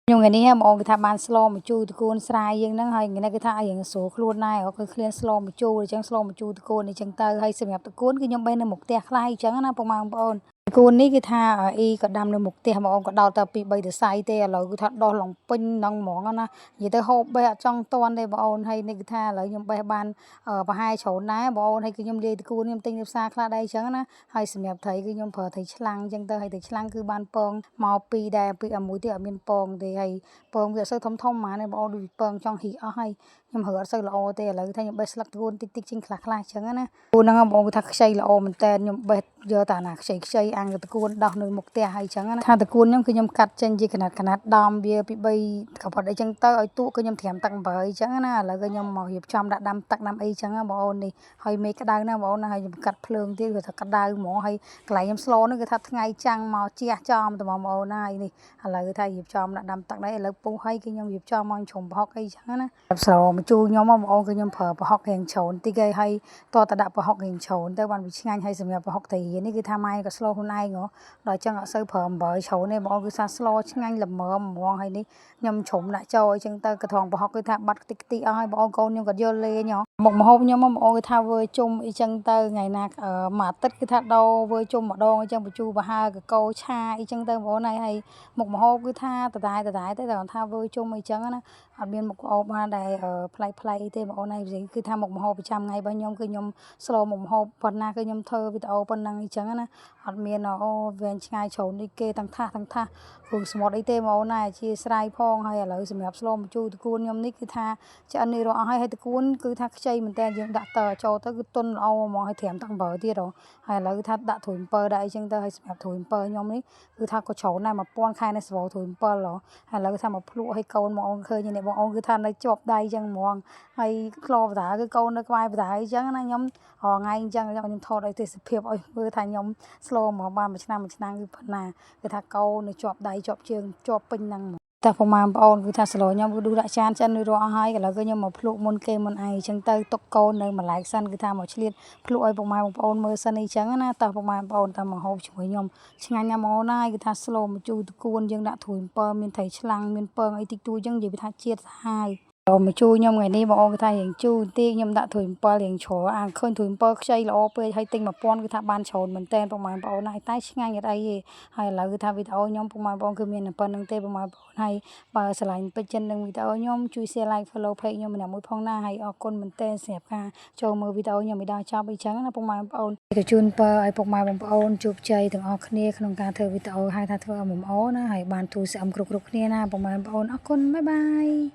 ខ្ញុំថ្ងៃនេះបងអូនគឺថាបានស្លម្ជូរត្រកួនស្រាយយើងហ្នឹងហើយថ្ងៃនេះគឺថាឲ្យរៀងស្រួលខ្លួនដែរគឺឃ្លានស្លម្ជូរអញ្ចឹងស្លម្ជូរត្រកួនអញ្ចឹងទៅហើយសម្រាប់ត្រកួនគឺខ្ញុំបេះនៅមុខផ្ទះខ្លះអញ្ចឹងណាពុកម៉ែបងប្អូនត្រកួននេះគឺថាអ៊ីក៏ដាំនៅមុខផ្ទះបងអូនក៏ដោតតែពី3សរសៃទេឥឡូវគឺថាដោះឡើងពេញហ្នឹងហ្មងណានិយាយទៅហូបបេះអត់ចង់តន់ទេបងអូនហើយនេះគឺថាឥឡូវខ្ញុំបេះបានប្រហែលច្រើនដែរបងអូនហើយគឺខ្ញុំលាយត្រកួនខ្ញុំទិញនៅផ្សារខ្លះដែរអញ្ចឹងណាហើយសម្រាប់ត្រីគឺខ្ញុំប្រើត្រីឆ្លាំងអញ្ចឹងទៅហើយត្រីឆ្លាំងគឺបានពងមកពីរដែរពីអាមួយទៀតអត់មានពងទេហើយពងវាអត់សូវធំធំហ្មងទេបងអូនដូចពងចង់ហ៊ីអស់ហើយខ្ញុំរើអត់សូវល្អទេឥឡូវថាខ្ញុំបេះស្លឹកត្រកួនតិចតិចជាងខ្លះខ្លះអញ្ចឹងណាពូហ្នឹងបងអូនគឺថាខ្ចីល្អមែនតើខ្ញុំបេះយកតាណាខ្ចីខ្ចីអាំងត្រកួនដោះនៅមុខផ្ទះហើយអញ្ចឹងណាថាត្រកួនខ្ញុំគឺខ្ញុំកាត់ចេញជាកណាត់កណាត់ដំវាពី3កផុតអីចឹងទៅឲ្យទក់គឺខ្ញុំត្រាំទឹកអំបិលអីចឹងណាឥឡូវគឺខ្ញុំមករៀបចំដាក់ដាំទឹកដាំអីចឹងណាបងអូននេះហើយមេឃក្តៅណាបងអូនណាហើយខ្ញុំកាត់ភ្លើងទៀតគឺថាក្តៅហ្មងហើយកន្លែងខ្ញុំស្លនោះគឺថាថ្ងៃចាំងមកជះចំតែបងប្អូនណាហើយនេះឥឡូវគឺថារៀបចំដាក់ដាំទឹកដែរឥឡូវពុះហើយគឺខ្ញុំរៀបចំមកជ្រុំប្រហុកអីចឹងណាស្លម្ជូរខ្ញុំបងប្អូនគឺខ្ញុំប្រើប្រហុករៀងច្រើនតិចហើយតតដាក់ប្រហុករៀងច្រើនទៅបានវាឆ្ងាញ់ហើយសម្រាប់ប្រហុកត្រីនេះគឺថាម៉ែក៏ស្លខ្លួនឯងហ៎ដល់ចឹងអត់សូវប្រើអំបិលច្រើនទេបងប្អូនគឺថាស្លឆ្ងាញ់ល្មមហ្មងហើយនេះខ្ញុំជ្រុំដាក់ចូលអីចឹងទៅកថងប្រហុកគឺថាបាត់តិចតិចអស់ហើយបងប្អូនកូនខ្ញុំក៏យល់លេងហ៎មុខម្ហូបខ្ញុំបងប្អូនគឺថាវើជុំអីចឹងទៅថ្ងៃណាមួយអាទិត្យគឺថាដោវើជុំម្ដងអីចឹងបញ្ជូរប្រហើកកោឆាអីចឹងទៅបងប្អូនហើយហើយមុខម្ហូបគឺថាដដែលដដែលទេតែគាត់ថាវើជុំអីចឹងណាអត់មានមុខម្ហូបបានដែលប្លែកប្លែកអីទេបងប្អូនហើយគឺថាមុខម្ហូបប្រចាំថ្ងៃរបស់ខ្ញុំគឺខ្ញុំស្លមុខម្ហូបប៉ុណ្ណាគឺខ្ញុំធ្វើវីដេអូប៉ុណ្ណឹងអីចឹងណាអត់មានអូវែងឆ្ងាយច្រើនដូចគេទាំងថាសទាំងថាសគ្រឿងសមុទ្រអីទេបងប្អូនណាអធិស្ឋានផងហើយឥឡូវសម្រាប់ស្លម្ជូរត្រកួនខ្ញុំនេះគឺថាឆ្អិននេះរកអស់ហើយហើយត្រកួនគឺថាខ្ចីមែនតើយើងដាក់តចូលទៅគឺទុនល្អហ្មងហើយត្រាំទឹកអំបិលទៀតហ៎ហើយឥឡូវគឺថាដាក់ត្រួយអំពិលដាក់អីចឹងទៅហើយសម្រាប់ត្រួយអំពិលខ្ញុំនេះគឺថាក៏ច្រើនដែរ1000ខែនៅស្រូវត្រួយអំពិលហ៎ហើយឥឡូវគឺថាមកភ្លក់ឲ្យកូនមកអូនឃើញនេះបងអូនគឺថានៅជាប់ដៃចឹងហ្មងហើយក្លោបតាគឺកូននៅក្បែរបតាអីចឹងណាខ្ញុំរាល់ថ្ងៃអញ្ចឹងខ្ញុំថតឲ្យទេសភាពឲ្យមើលថាខ្ញុំស្លមកបានមួយឆ្នាំមួយឆ្នាំគឺប៉ុណ្ណាគឺថាកូននៅជាប់ដៃជាប់ជើងជាប់ពេញហ្នឹងហ្មងតែប្រហែលបងប្អូនគឺថាស្លខ្ញុំគឺឌូដាក់ចានចិនរួចរាល់អស់ហើយឥឡូវគឺខ្ញុំមកភ្លក់មុនគេមុនឯងអញ្ចឹងទៅទុកកូននៅម្លែកសិនគឺថាមកឆ្លៀតភ្លក់ឲ្យពុកម៉ែបងប្អូនមើលសិនអីចឹងណាតោះពុកម៉ែបងប្អូនតើមកហូបជាមួយខ្ញុំឆ្ងាញ់ណាស់បងប្អូនណាគឺថាស្លម្ជូរត្រកួនយើងដាក់ត្រួយអំពិលមានត្រីឆ្លាំងមានពងអីតិចតួចចឹងនិយាយពីថាជាតិសាហាវមកជូរខ្ញុំថ្ងៃនេះបងអូនគឺថារៀងជូរបន្តិចខ្ញុំដាក់ត្រួយអំពិលរៀងជ្រុលអាឃើញត្រួយអំពិលខ្ចីល្អពេកហើយទិញ1000គឺថាបានច្រើនមែនតើពុកម៉ែបងប្អូនហើយតែឆ្ងាញ់អត់អីទេហើយឥឡូវគឺថាវីដេអូខ្ញុំពុកម៉ែបងប្អូនគឺមានតែប៉ុណ្្នឹងទេពុកម៉ែបងប្អូនហើយបើស្រឡាញ់ពេញចិត្តនឹងវីដេអូខ្ញុំជួយ share like follow page ខ្ញុំម្នាក់មួយផងណាហើយអរគុណមែនតើសម្រាប់ការចូលមើលវីដេអូខ្ញុំឲ្យដល់ចប់អីចឹងណាពុកម៉ែបងប្អូនក៏ជូនពរឲ្យពុកម៉ែបងប្អូនជោគជ័យទាំងអស់គ្នាក្នុងការធ្វើវីដេអូហៅថាធ្វើ MMO ណាហើយបានទូស្អឹមគ្រប់គ្រប់គ្នាណាពុកម៉ែបងប្អូនអរគុណ bye bye.